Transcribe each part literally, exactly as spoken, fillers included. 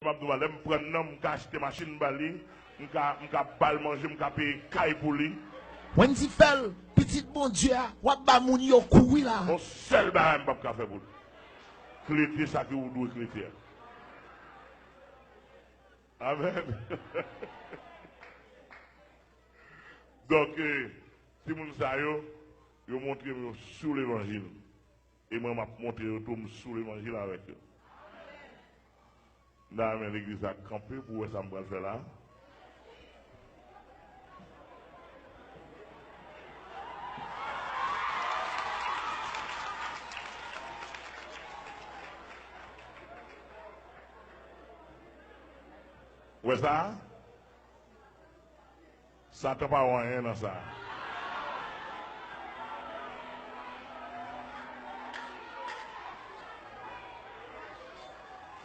M ap di w, lè m pran nan, m ka achte machin ba li, m ka, m ka ba l manje, m ka peye kay pou li. Wendy Phèl, pitit Bondye a, w ap ba moun yo kou wi la. Yon sèl bagay m p ap ka fè pou li. Klete sa ke ou dwe klete a. Amèn. Donk, eh, timoun sa yo, yo montre m yo sou levanjil. E mwen, m ap montre yo tou, m sou levanjil avèk yo. M ta renmen legliz la kanpe pou wè sa m pral fè la. Wè sa? Satan pa wè anyen nan sa.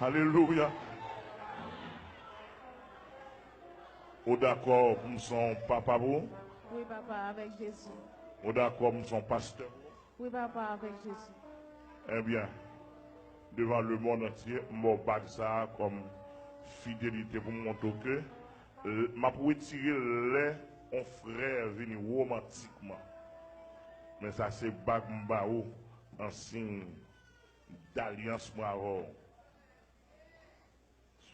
Alelouya. Ou dakò pou m se yon papa pou ou? Wi, papa, avèk Jezi. Ou dakò pou m se yon pastè pou ou? Wi, papa, avèk Jezi. Ebyen, devan lemonn antye, m ba w bag sa a kòm fidelite pou m montre w ke l-, m ap retire l lè yon frè vini womantikman. Men sa se bag m ba ou an siy dalyans mwen avè w.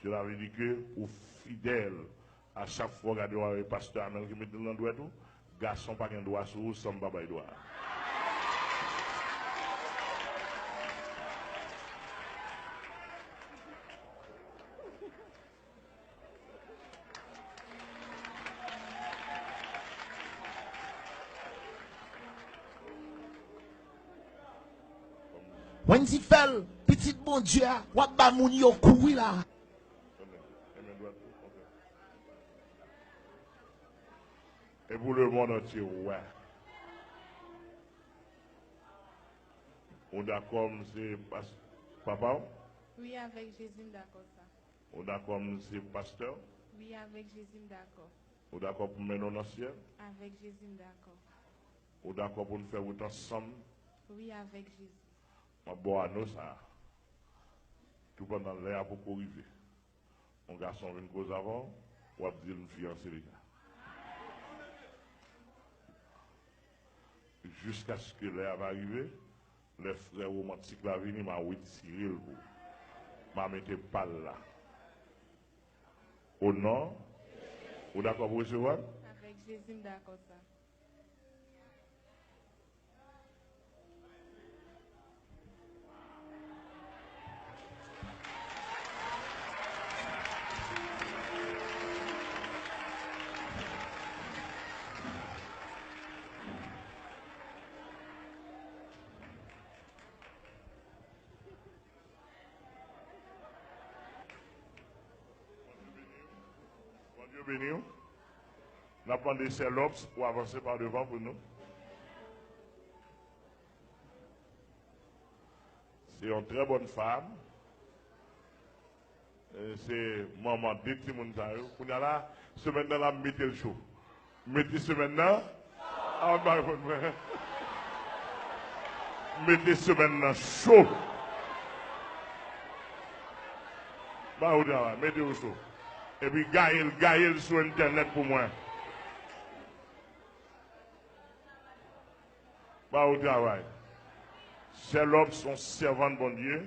Cela veut dire que ou fidèl. A chak fwa w gade w avè pastè Amèl ki mete l nan dwèt ou, gason pa gen dwa sou ou san m pa bay dwa a. Wendy Phèl, pitit Bondye a, w ap ba moun yo kou wi la. E pou lemonn antye wè. Ou dakò m se pas-, papa w? Wi, avèk Jezi, m dakò sa. Ou dakò m se pastè w? Wi, avèk Jezi, m dakò. Ou dakò pou m mennen w nan syèl? Avèk Jezi, m dakò. Ou dakò pou n fè wout ansanm? Wi, avèk Jezi. M ap ba w ano sa a. Toupandan lè a poko rive, yon gason vin koze avè w, w ap di l m fiyanse deja. Jiskaske lè a va rive, lè frè womantik la vini, m a retire l pou ou. M a mete pa l la. O non, ou dakò pou resevwa l? Avèk Jezi, m dakò sa. Bondye beni w. N ap mande sè Lobs pou avanse pa devan pou nou. Se yon trè bòn fanm. E se manman de timoun sa yo. Kounye a la, semèn nan la, m mete l cho. Mete semèn nan. A, m pa reponn mwen. Mete semèn nan cho. Ba ou travay, mete yo cho. Epi gaye l, gaye l sou entènèt pou mwen. Ba ou travay. Sè Lòb se yon sèvant Bondye.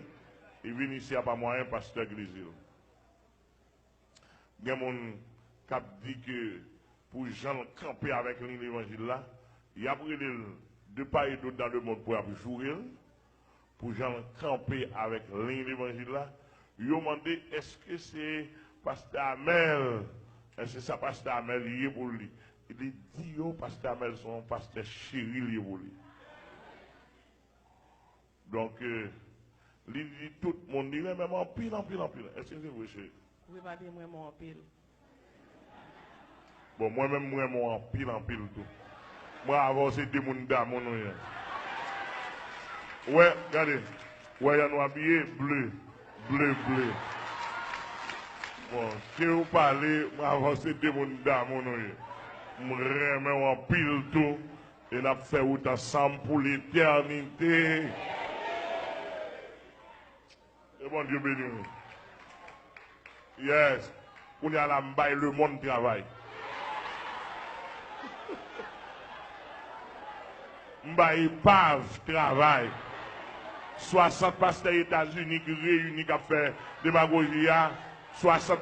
Li vin isi a pa mwayen pastè Glizil. Gen moun k ap di ke pou jan l kanpe avèk liy levanjil la, y ap rele l de part et d'autre dans le monde pou y ap joure l, pou jan l kanpe avèk liy levanjil la. Yo mande, èske se pastè Amèl? Èske sa pastè Amèl ye pou li? Li di yo, pastè Amèl se yon pastè cheri l ye pou li. Donk, euh, li di tout moun, li renmen m anpil, anpil, anpil. Èske se vre, cheri? Wi, papi, m renmen w anpil. Bon, mwen menm, m renmen w anpil, anpil tou. Mwen avè w se de moun damou nou ye. Wè, gade. Wè jan nou abiye, ble, ble, ble. Bon, ke ou pale, mwen avè w se de moun damou nou ye. M renmen w anpil tou. E n ap fè wout ansanm pou letènite. E Bondye beni w. Yes. Kounye a la, m bay lemonn travay. M bay Pav travay. Swasant pastè Etazini ki reyini k ap fè demagoji a. Swasant